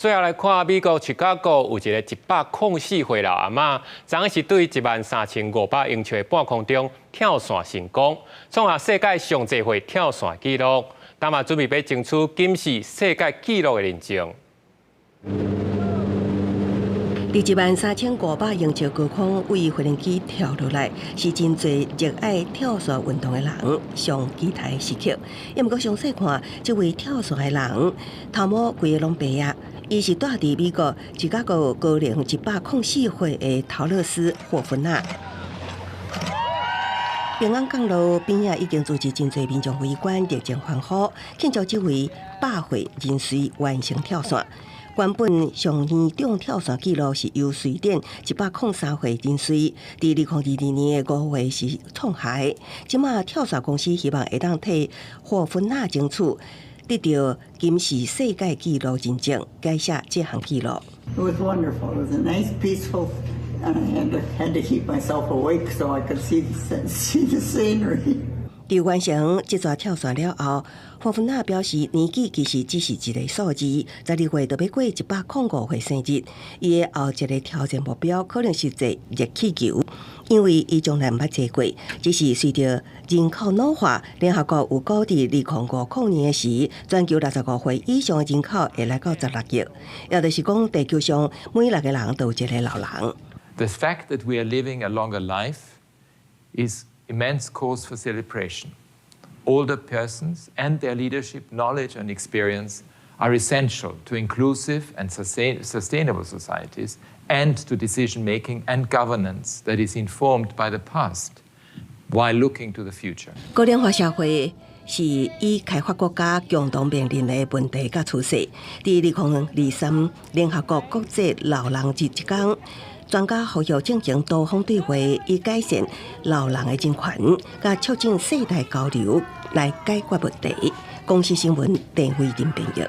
最後來看美國芝加哥有一个104歲老阿嬤，昨是對13,500英尺的半空中跳傘成功，創下世界上濟歲跳傘紀錄，今嘛準備欲爭取金氏世界紀錄的認證。佇13,500英尺高空對飛行機跳落來，是真濟熱愛跳傘運動的人上期待的時刻。也毋過詳細看，這位跳傘的人頭毛規个攏白啊！伊是蹛佇美國芝加哥高齡104歲的陶樂斯霍夫納。平安降落邊仔已經組織真濟民眾圍觀熱情歡呼，慶祝這位百歲人士完成跳傘。原本上年長跳傘紀錄是由瑞典103歲人士佇2022年的5月時創下的。這馬跳傘公司希望會當替霍夫納爭取得到金氏世界紀錄認證，改寫這項紀錄。 It was wonderful. It was a nice, peaceful, and I had to keep myself awake so I could see the scenery. 佇完成這逝跳傘了後，霍夫納表示年紀其實只是一個數字，12月就欲過105歲生日。伊的後一个挑戰目標可能是坐熱氣球，因為伊從來毋捌坐過。只是隨著人口老化，聯合國有估佇2050年的時，全球65歲以上的人口會來到16億，也就是講地球上每六個人都有一个老人。 The fact that we are living a longer life is immense cause for celebration. Older persons and their leadership, knowledge, and experience are essential to inclusive and sustainable societies and to decision making and governance that is informed by the past while looking to the future. 高齡化社會是已開發國家共同面臨的問題佮趨勢。佇2023聯合國國際老人日這工，專家呼籲進行多方對話，以改善老人的人權，佮促進世代交流來解決問題。公視新聞鄧慧玲編譯。